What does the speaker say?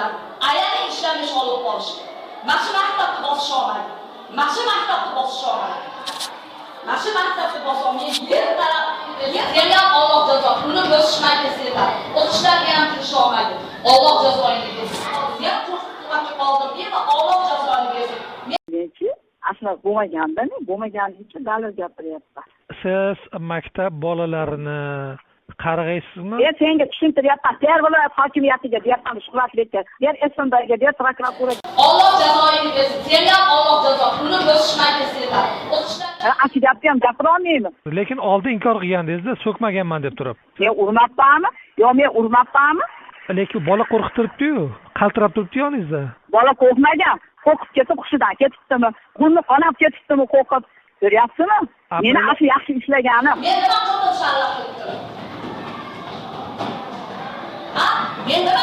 Sizlar. Ayani ishlamish olib qolishdi. Mana shu maktabni bosish olmadi. Mana shu maktabni bosish olmadi. Mana shu maktabni bosolmay yer taraf seni ham Alloh jazo. Uni bosishmaydi sizlar. O'qishlarga ham kirisha olmaydi. Alloh jazoyini bersin. Men qo'rqib qoldim va Alloh jazoini bersin. Menchi aslo bo'lmaganda, bo'lmagani uchun dalil gapiryapman. Siz maktab bolalarini qarg'aysizmi? Men senga tushuntiryapman. Ter viloyat hokimiyatiga deyapman, Shuhratbekka, der SMBga, der prokuraturaga. Alloh jazoyini bersin. Seni ham Alloh jazo. Uni bosishmaydi sizlar. O'qishlar Ana shu gapni ham gapira olmaymi? Lekin oldin inkor qilgandingizda, so'kmaganman deb turib. Men urmabmanmi yo men urmabmanmi? Lekin bola qo'rqib turibdi-yu, qaltirab turibdi yoningizda. Bola qo'rqmagan, qo'rqib ketib hushidan ketibdimi, burni qonab ketibdimi qo'rqib, ko'ryapsizmi? Meni ana shu yaxshi ishlaganim. Men nima qildim sharlab turib? Ha? Men nima